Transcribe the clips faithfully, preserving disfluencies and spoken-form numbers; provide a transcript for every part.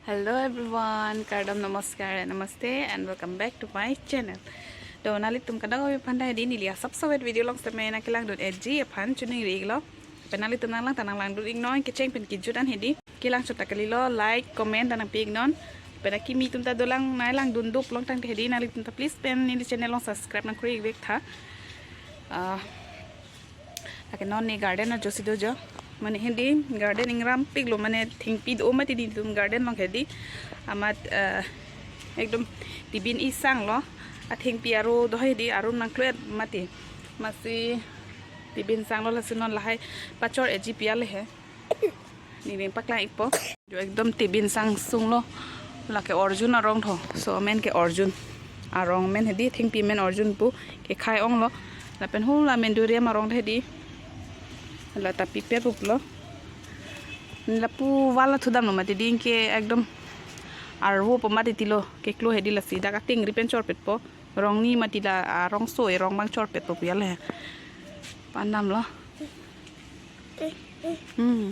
Hello everyone, kardom, namaskar, namaste and welcome back to my channel. To nanglitum kadokave aphan ta hedi neli asapso avet video along sitame nangkelangdun-eji aphan choningri-iklo. Pen nanglitum nanglang ta nanglangdun-iknon, kecheng pen kejut an hedi. Kelang chot ta kalilo, like, comment ta nangpi-iknon. Pen akimi atum ta dolang nanglangdun doplo tangte hedi nanglitum ta please pen neli channel along subscribe nangkuri-ik vek tha. Ah, lake non ne garden ajo si dojo. Mane hedi garden ingrampiklo, mane thengpi do mati netum garden along hedi. Amat, eh, ekdom tibin isanglo. Athengpi aro do hedi, aro nangklo-et mati. Amatsi tibin sanglo, lasi non lahai pachor-eji pi ale he. Nening paklang-ikpo. Jo ekdom tibin sang sunglo. Lake Arjun arong tho. So amen ke Arjun arong amen hedi, thengpi amen Arjun pu kekhai onglo. Lapen hula amen duriam arong hedi. La ta piper pulo. Lapu wall athudamlo mati di ke ekdom arvo po mati tilo keklo hedi, lasi dak atengri pen chorpetpo. Rongni mati la, ah, rongso erong abang chorpetpo pu ale. Pandamlo. Hmm.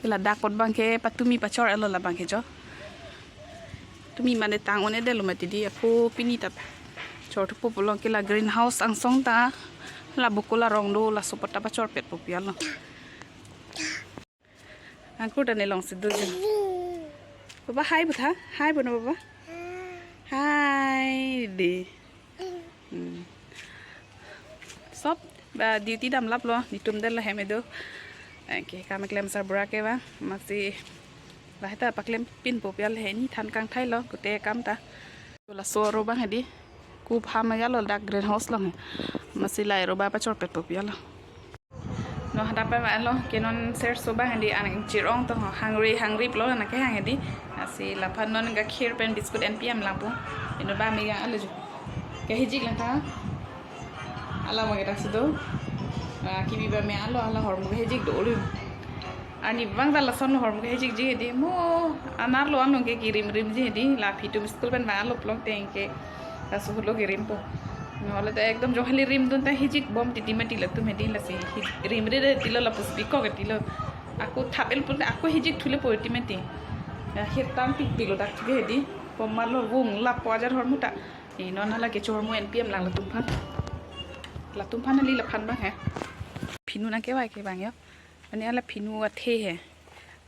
Ke ladak apot abang ke patumi pachor-etlo labang ke jo. Tumi mane tang un-edetlo mati di, ako pini ta chorthupo pulo, ke la greenhouse angsong ta la bukul arong do, laso apot ta pachorpetpo pi alo. Angkur ta ne along si dojo. Baba hi pu tha, hi pu na baba. Hi di. Hmm. Sob, ba duty damlaplo, netum det la hem edo. Anke kam keklem sarbura ke ba, amatsi lahai ta paklempinpo pi ale, ne than kangthailo, kute kam ta. Laso aro abang hedi, kupham ajalo dak greenhouse along he. Amatsi lahai aro ba pachorpetpo pi alo. Non hadak pen ma-etlo, ke non serso abang hedi, an chirong to hangri, hangri pulo na kehang hedi. Lasi laphan non gakhir pen biscuit enpi-am langpo. Eno ba me yang alo jo. Kehijik lang tha. Ala abang ke dak si do. Ah, kimi ba me alo, ala ahormu kehijik do ulu. Arni abang ta lasonlo, ahormu kehijikji hedi. Mo anerlo anglong ke kerimrimji hedi. La aphi atum school pen ba alo pulo tangte. Laso ahut lo kerimpo. Nole ta ekdom jo hali rimdun ta hijikbom titi mati latum hedi, lasi hij-, rimri de tilo, lapusi pikok tilo. Ako thap-el pun ako hijik thulepo titi mati. Ya, hirtang pikpiklo dak thuke hedi. Pom malo vung lapo ajar ahormu ta. Eh, non hala kecho ahormu enpi-am lang latum aphan. Latum aphan hali laphan abang he. Phinu nangkevai ke abang yo. Mane ala phinu athe he.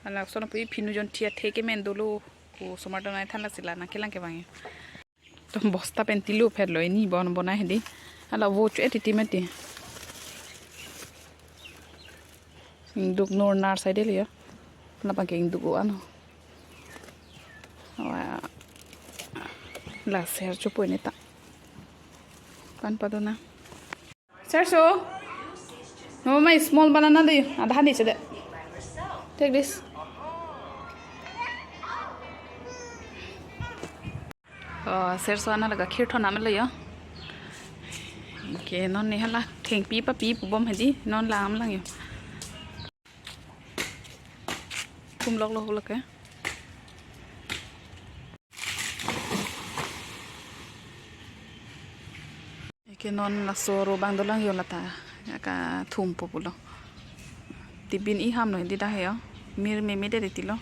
Ala sono pu phinu jonthi athe ke men dolo. Ko osomar donai than, lasi la nangkelang ke abang yo. Tom bosta pen tilu pherlo, ini bon bonai hedi. Ala vo chu-et titi mati. Ingduk nur nar sai dele ya. Napa ke ingduk o ano. Wa. La ser chu po ini ta. Pan padona. Serso. No, my small banana do you? Adha ni chede. Take this. Oh, serso an la gakhir thon amelo yo. Ke non ne hala thengpi papi pubom hedi, non la-am lang yo. Kumloklo hulake. Ke non laso aro abang dolang yo, lata kethumpo pulo. Tibin iham lo hedi dak he yo. Mir meme de tilo.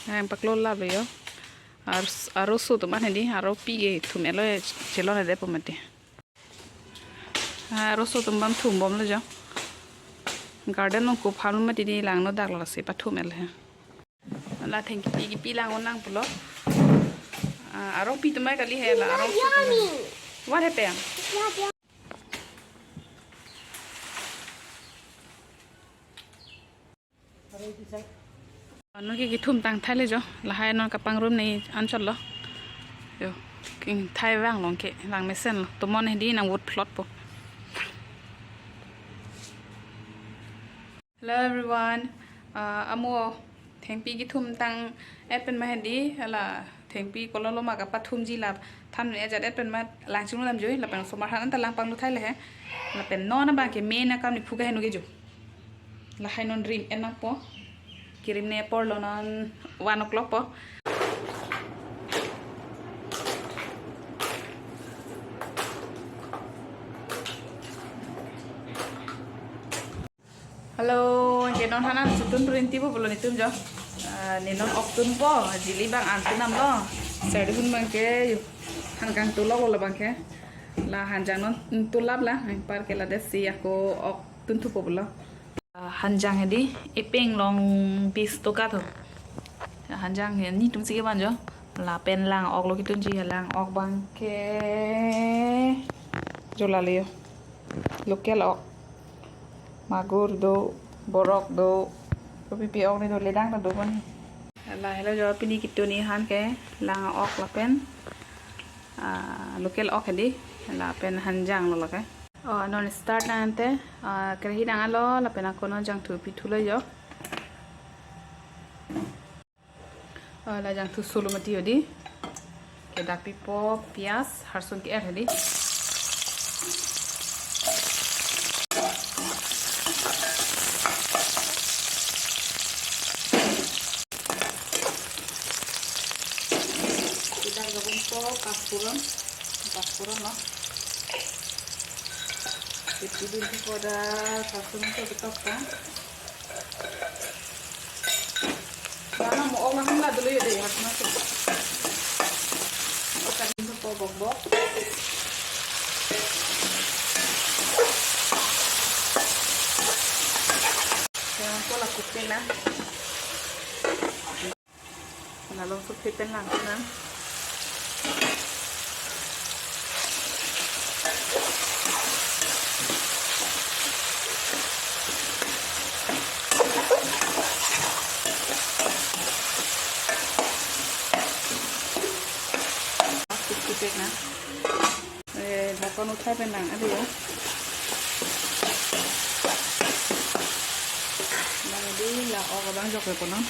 Nangpaklolaplo yo. Ar-, aroso atum an hedi, aropi kethum-etlo, chelon-edepo mati. Aroso atum abang thumbomlo jo. Garden along kupham mati di, langno daklo, lasi pathum-et he. La thengpi kipi lang-un lang pulo. Ah, aropi atum mai kali he la, aroso atum. What happened? Non ke kethum tangthailo jo, lahai non kapangrum ne anchotlo. Yo, kethai vang long ke, lang mesenlo. Tomon hedi nang wood plot po. Hello everyone. Ah, amo thengpi kethum tang-et pen ma hedi, hala thengpi kololo ma kapathumji la than ajat-et pen ma lang chinglu lam joi, lapen osomar aphan ta langpanglo thailo he. Lapen non abang ke main akam nephu kaheno ke jo. Lahai non rim-et nangpo. Kerimne apor lo, non one o'clock po. Hello, Non han an chotun rinti po pulo netum jo. Ah, ne non ok tunpo, jili bang an tunam lo. Serdihun bangke, han kangtulok lo bangke. La hanjang non tulap la, anparke ladak si ako ok tunthupo pulo. Ah, hanjang hedi, epeng long bis toka tu. Hanjang he netum si kevan jo. Lapen lang ok lo ketunji, lang ok bangke. Jo la le yo. Local ok. Magur do, borok do. Kopi pi ok ni do, ledang do do pon. La helo jo, pini ketun-i han ke lang ok lapen, ah, local ok hedi, lapen hanjang lo lake. Oh, non start nang ante, ah, kerahi dang alo, lapen ako non jangthu pithu lo jo. Ah, la jangthu solo mati hedi. Ke dak pipo pias harsun ke-er hedi. Kita gabung po pasporan, pasporan lo. Iti din po da pasporan ko betok ta. Karena mo olah na dulu ya deh, harus masuk. Okan din po bok-bok. Yang ko la kutin na. Nalong sup pen lang na. Sup pen na. Eh, dhakon uthai pen lang, adi ya. Bang di la ok abang jok ko non.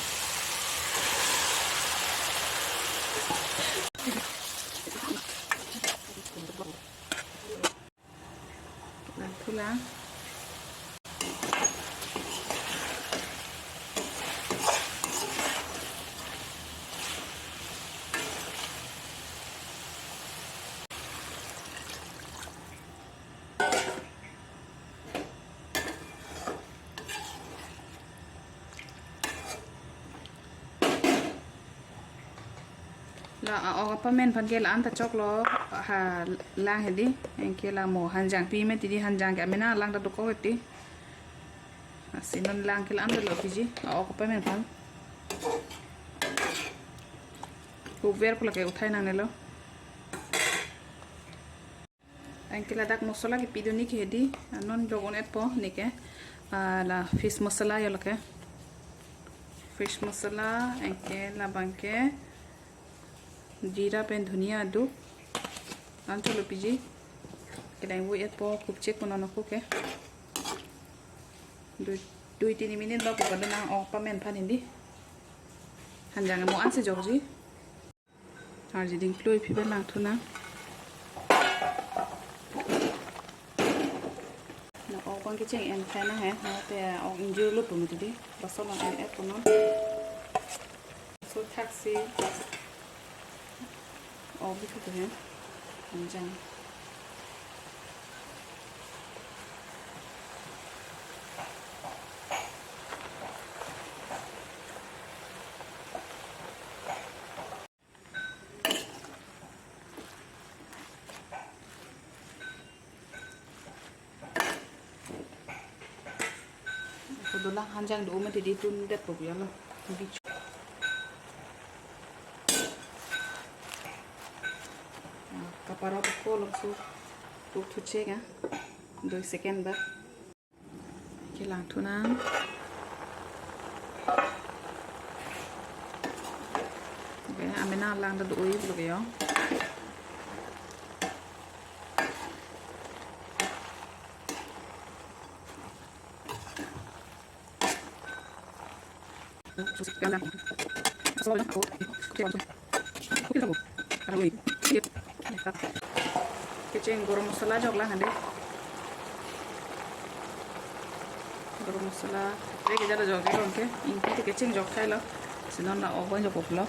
Lang thu lang. La, ah, ok apamen aphan ke la-an ta choklo, ha, lang hedi, anke la mo hanjang pi mati di, hanjang ke amena lang ta dokok hedi. Lasi non lang ke la-an ta lo piji, ah, ok apamen aphan. Kuber pula ke uthai nangnelo. Anke ladak masala kepidun-i ke hedi, ah, non jok un-etpo neke, ah, la fish masala yo lake. Fish masala, anke labang ke, jeera pen dhania aduk, ancholo piji, kedang bu-etpo kupchek kono noko ke. Dui, dui tini minit lo ko kadang ok apamen aphan hedi. Hanjang mo ansi jokji. Arji ding klui phi pen lang thu na. Na ok bang kecheng en thai na he, na te ok ingjir lo pu mati di. Laso lang en-et kono. So thaksi. Ok bi thu he. Hanjang. Ako dolang hanjang do mati di tun det po ya lo. Bich. Kaparot ako langsung tuk thuchek ya. Dui second ba. Kelang thu nang. Oke, amena lang ta do-oi pulo ke yo. Kecheng garam masala jok lang hande. Garam masala, re ke jala jok ke, ingti te kecheng jok thailo. Lasi non la ok bang jok pulo.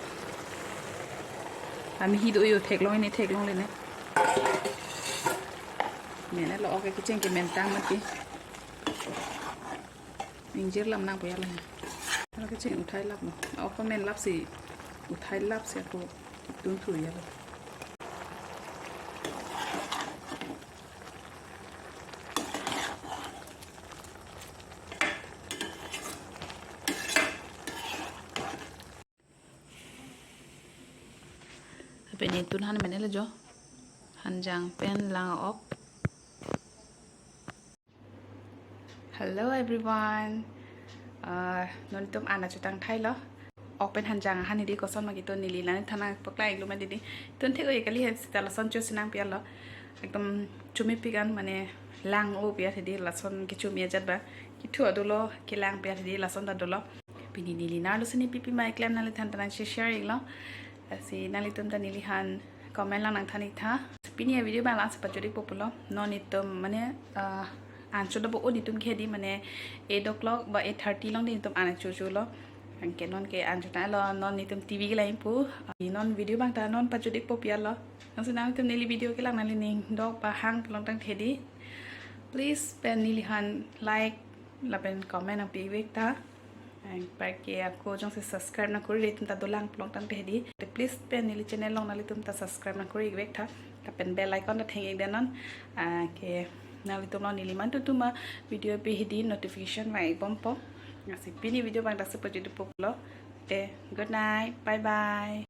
Ami hi do yo theklong ne, theklongle ne. Mene lo ok kecheng ke men tang mati. Ingjir lam nangpo ya lo. Hala kecheng uthai lap lo. Ako men lapsi uthai lapsi ako tunthu ya lo. Lapen nelitum han mene lo jo. Hanjang pen lang ok. Hello everyone. Ah, non nelitum an achutang thai lo. Ok pen hanjang han hedi koson ma keton neli nangliphan nangpaklang iklo ma hedi. Tun thik-oi kali he seta lason chosi nangpi lo. Ekdom chomepik an mane lang-o pi hedi lason kechomi ajat ba. Kethu adolo kelang pi hedi lason ta dolo. Pini neli nar lo sini pipi ma keklem nangliphan ta nang share share iklo. Lasi nanglitum ta neli han comment lang nangthan ik tha. Pini a video abang la-ansi pajut ikpo pulo. Non nelitum mane, ah, an chodap-o nelitum ke hedi mane eight o'clock ba eight thirty along nelitum an chochu lo. Anke non ke an chotang lo, non nelitum T V kelang pu. Ah, non video abang ta non pajut ikpo pi lo. Lasi nanglitum neli video kelang nangli ning dok ba hang pulo tangte hedi, please pen neli han like lapen comment nangpi ik vek tha. Anparke ako jongsi subscribe nangkori-re atum ta dolang pulo tangte hedi. Te please pen neli channel along nanglitum ta subscribe nangkori ik vek tha. Lapen bell icon ta theng ik det non. Ah, ke nanglitum along neli mantu tuma video pi hedi notification vang ik bompo. Lasi pini video abang ta si pajut ikpo pulo. Te good night. Bye bye.